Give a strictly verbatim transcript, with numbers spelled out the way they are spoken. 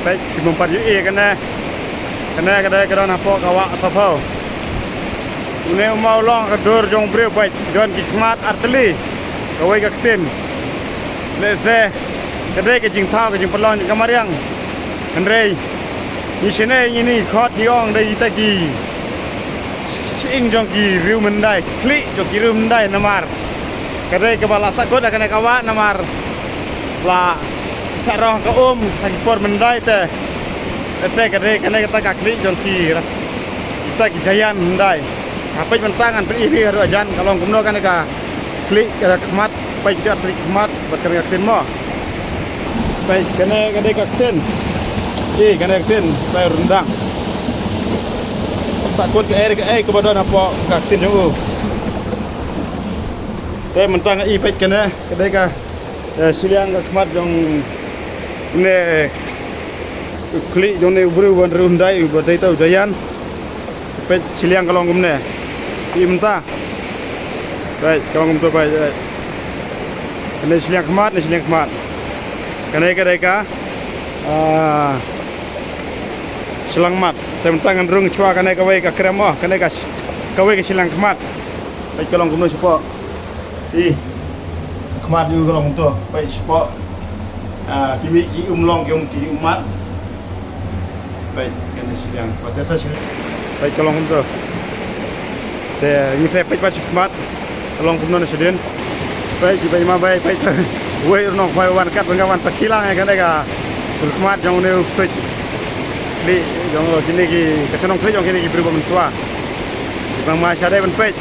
Peit, ki bym pat ïohi kane. Kane ka dei ka don hapoh ka wah Sohphew. Une u maw long ka dur jong u briew, peit, don ki khmat artylli. Kawei ka ktien. Lehse ka dei ka jingthaw, ka jingpynlong ka mariang. Hynrei ngi shane ngi ni khot ngi ong dei kita ki shyieng jong ki riew myndai, khlieh jong ki riew myndai namar ka dei kaba la sahkut ha kane ka wah namar la sah rong ka um ha ki por myndai te. Lehse ka dei kane kata ka khlieh jong ki ra-, kita ki jaian myndai. Ha, peit mynta ngan pyni ïa phi haduh hajan ka long kumno kane ka khlieh ka khmat, peit kita khlieh khmat bad kane ka ktien mo. Peit kane ka dei ka ktien. Ï, kane ka ktien, peit ryndang. Sahkut kaei kaei kaba don hapoh ka ktien jong u. Te mynta nga ï, peit kane ka dei ka, eh, shiliang ka khmat jong une u khlieh jong une u briew uba riew hyndai uba dei uta u jaian. Peit shiliang ka long kumne. Ï mynta. Peit ka long kumto, peit, peit. Kane shiliang khmat, ne shiliang khmat. Kane ka dei ka, ah, shiliang khmat. Te mynta ngan rung shuwa kane kawei ka krem mo, kane ka sh-, kawei ka shiliang khmat. Peit ka long kumno shapoh. Ï. Khmat ïa u ka long kumto. Peit shapoh. Ah, ki mih ki um long ki um ki um mat. Peit kane shiliang. Peit te sa shiliang. Peit ka long kumto. Te ngi sa peit pat shi khmat. Ka long kumno na shadien. Peit shi peit ma peit peit. Wei u nongphai wan kat ba nga wan ta kilang ïa kane ka khmat jong une u ksuid. Khlieh jong kine ki, ka shnong khlieh jong kine ki briew ba mynshuwa. Bang ma shadei ban peit.